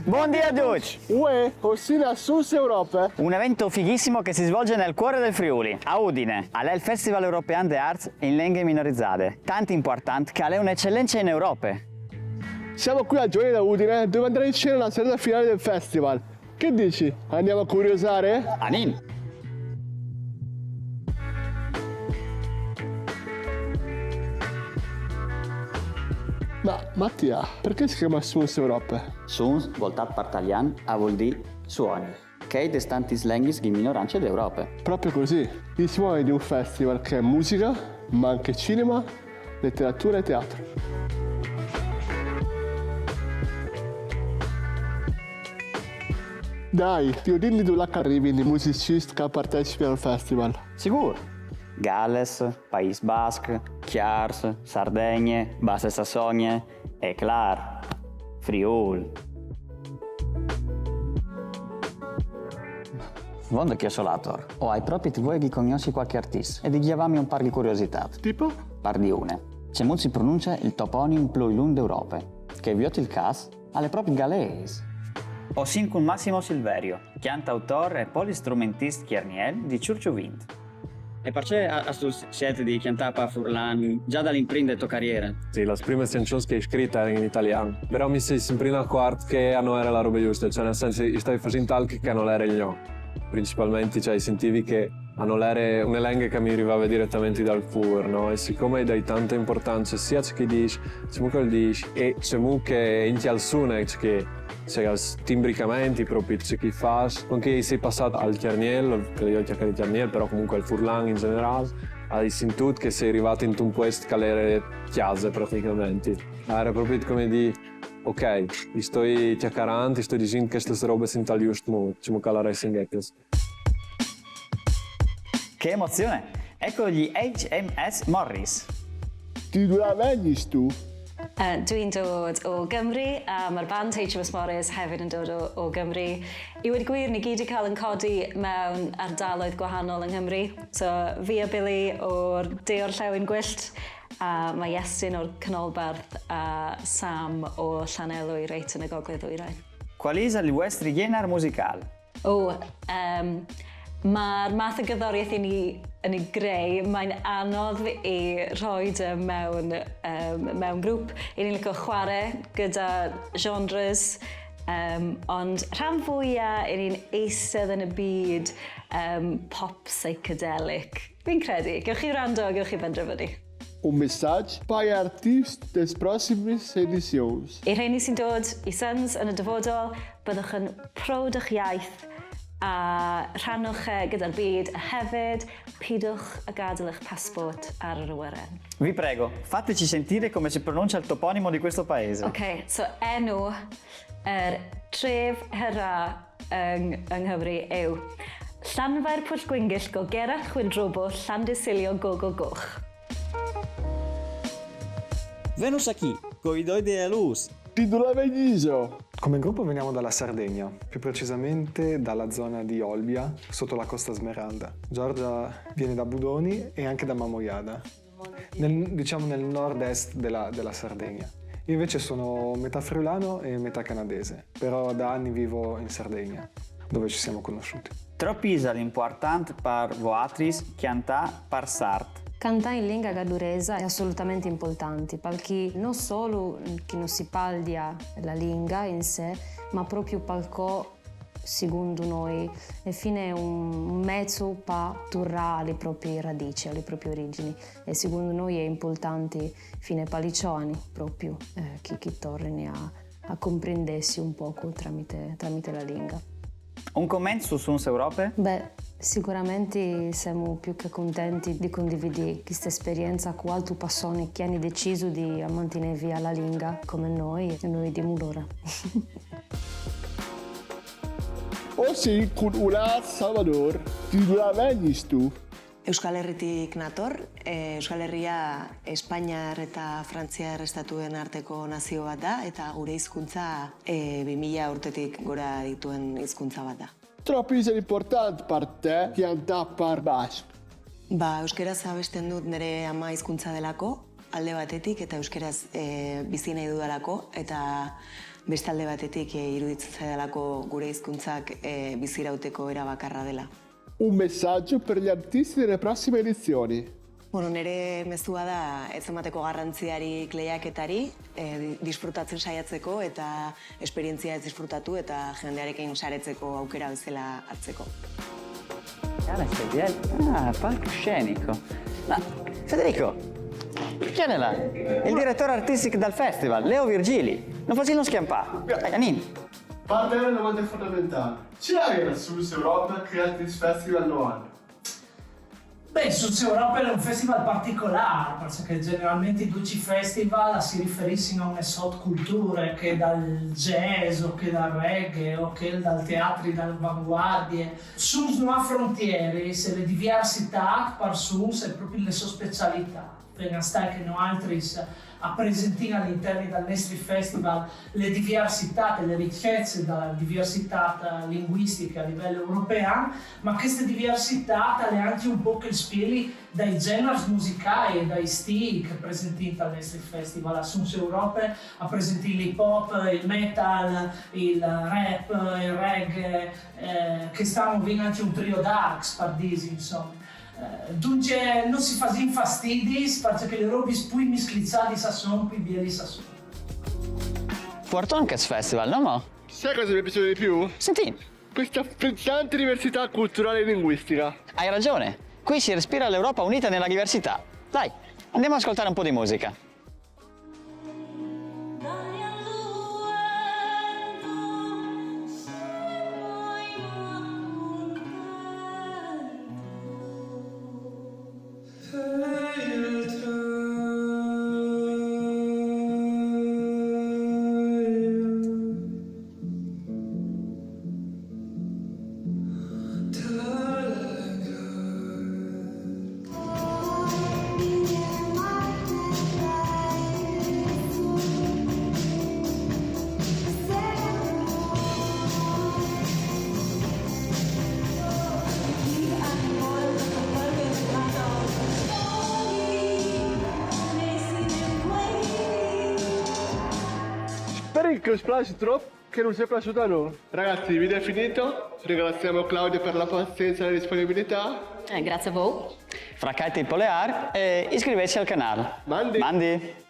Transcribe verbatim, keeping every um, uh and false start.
Bon dia a ducj! Uè, o sin a Suns Europe. Un evento fighissimo che si svolge nel cuore del Friuli, a Udine. Al è il Festival European de Arts in lenghe minorizade, tant important che al è un'eccellenza in Europe. Siamo qui a Giovani da Udine, dove andrà in scena la serata finale del festival. Che dici? Andiamo a curiosare? Anin! Ma Mattia, perché si chiama Suns Europe? Suns, voltât par talian, al vûl dî suoni, che e je des tantis lenghis di minorance de Europe. Proprio così. I suoni di un festival che è musica, ma anche cinema, letteratura e teatro. Dai, ti ho dit di là che arrivin i musicisti che partecipano al festival. Sigûr! Gales, Paîs Basc, Cjars, Sardegne, Basse Sassogne e, clar, Friûl. Vonde che o soi là ator, o ai propit voie di cognossi cualchi artist e di gjavâmi un pâr di curiositât. Tipo? Par dî une. Cemût si pronuncie il toponim plui lunc de Europe? Che, viôt il câs, al è propit galês. O sin cun Massimo Silverio, cjantautôr e polistrumentist cjargnel di Çurçuvint. E parcè âstu sielt di cjantâ par furlan za dal imprint de tô cariere? Sì, las primas cjançons che o ai scrit a jerin in talian, però mi soi simpri inacuart che a no jere la robe juste, cioè nel sens o stavi fasint alc che a no jere il gno. Principalmentri, cioè, o sintivi che a no jere une lenghe che mi rivave diretamenti dal cûr, no? E sicome o ai dâi tante impuartance sia a ce che o dîs, cemût che o dîs, e cemût che inti al sune, cioè che, cioè, timbricamenti propit ce che o fâs, cuant che o soi passât al cjargnel, che jo o cjacari cjargnel, però comuncue il furlan in gjenerâl, o ai sintût che o soi rivât intun puest che al jere cjase praticamenti. Al jere propit come dî, ok, o stoi cjacarant, o stoi disint chestis robis intal just mût, cemût che al jere sintî. Che emozione! Eco i H M S Morris. Di dulà vegnistu? Uh, dwi'n dod o Gymru, a mae'r band H M S Morris hefyd yn dod o, o Gymru. I wedi gwir, ni gyd i cael yn codi mewn ardaloedd gwahanol yng Nghymru. So, fi a Billy o'r de orllewin gwyllt, a mae Iestyn o'r canolbarth, a Sam o Llanelwy reit yn y gogledd ddwyrain. Qual is il vuestri gjenar musical? O, um, mae'r math o gerddoriaeth i ni yn ei greu, mae'n anodd i rhoi dy mewn, um, mewn grŵp. I ni'n licio chwarae gyda genres, um, ond rhan fwyaf i ni'n eistedd yn y byd um, pop psychedelic. Fi'n credu, gewch chi wrando a gewch chi benderfynu. Un missatge per i artisti des prossimis edizions. I rheini sy'n dod i Suns yn y dyfodol, byddwch yn prowd o'ch iaith a rhannwch e gyda'r byd, a hefyd pidwch a gadael eich pasbort ar yr awyren. Vi prego, fateci sentire come si pronuncia il toponimo di questo paese. Ok, so enw yr tref hera yng, yng Nghymru yw Llanfair Pwllgwyngyll go Gerallt Chwyldrobwll Llandysilio go go goch. Venus aquí, coi doi de luz. Di dulà vegnistu? Come gruppo veniamo dalla Sardegna, più precisamente dalla zona di Olbia, sotto la Costa Smeralda. Giorgia viene da Budoni e anche da Mamoiada, nel, diciamo nel nord-est della, della Sardegna. Io invece sono metà friulano e metà canadese, però da anni vivo in Sardegna, dove ci siamo conosciuti. Trop isal impuartant par voatris cjantâ par sart? Cantâ in lenga gaduresa è assolutamente importante, parcè non solo che non si parla la lingua in sé, ma proprio perché, secondo noi, è fine un, un mezzo per tornare alle proprie radici, alle proprie origini. E secondo noi è importante fine per i giovani proprio, eh, che, che tornino a, a comprendersi un poco tramite, tramite la lingua. Un comment su Suns Europe? Beh, sicuramente siamo più che contenti di condividere questa esperienza con altre persone che hanno deciso di mantenere viva la lingua come noi e noi di Mudora. O sin cun Ulas Salvador, di dulà vegnistu? Euskal Herritik nator, e, Euskal Herria Espainiar eta Frantziar estatuen arteko nazio bat da, eta gure hizkuntza e, bi mila urtetik gora dituen hizkuntza bat da. Trop isal impuartant par te cjantâ par basc? Ba, euskeraz abesten dut nire ama hizkuntza delako, alde batetik, eta euskeraz e, bizi nahi dudalako, eta Bestalde batetik, e, iruditzen zaidalako gure hizkuntzak, e, bizirauteko era bakarra dela. Un messaggio per gli artisti delle prossime edizioni. Bueno, nire mezua da ez emateko garrantziarik lehiaketari, e, di- disfrutatzen saiatzeko eta esperientzia ez disfrutatu eta jendearekin saretzeko aukera bezala hartzeko. Cara Sediel, ah, palcoscenico. Ma Federico, chi è là? Il direttore artistico del festival, Leo Virgili. Non facciamo schiampà. Anin. Parte una domanda fondamentale. Ce l'aveva sul Europa Creative Festival novanta? Beh, Suzi Europa è un festival particolare, perché generalmente tutti i festival si riferiscono a una sottocultura che dal jazz o che dal reggae o che dal teatro d'avanguardia. Suzi non ha frontiere, se le diversità per Suzi è proprio la sua specialità. Pensa che noi altri a presentin all'interno del nostro festival le diversità, le ricchezze della diversità linguistica a livello europeo, ma questa diversità è anche un po' che spieghi dai generi musicali e dai stili che presenti al nostro festival. Assunse Europe a presenti l'hip hop, il metal, il rap, il reggae, eh, che stanno vin anche un trio darks, per dirsi, insomma. Eh, dunque non si fa infastidis perché le robe più misclizzate sa sono, più belle sa sono. Puerto anche al festival, no mo? Sai cosa mi piace di più? Senti, Questa frizzante diversità culturale e linguistica. Hai ragione. Qui si respira l'Europa unita nella diversità. Dai, andiamo ad ascoltare un po' di musica. Per il che us piace troppo, che non si è piaciuto a noi. Ragazzi, il video è finito. Ringraziamo Claudio per la pazienza e la disponibilità. Eh, grazie a voi. Fracaite il polear e iscrivesi al canale. Mandi. Mandi.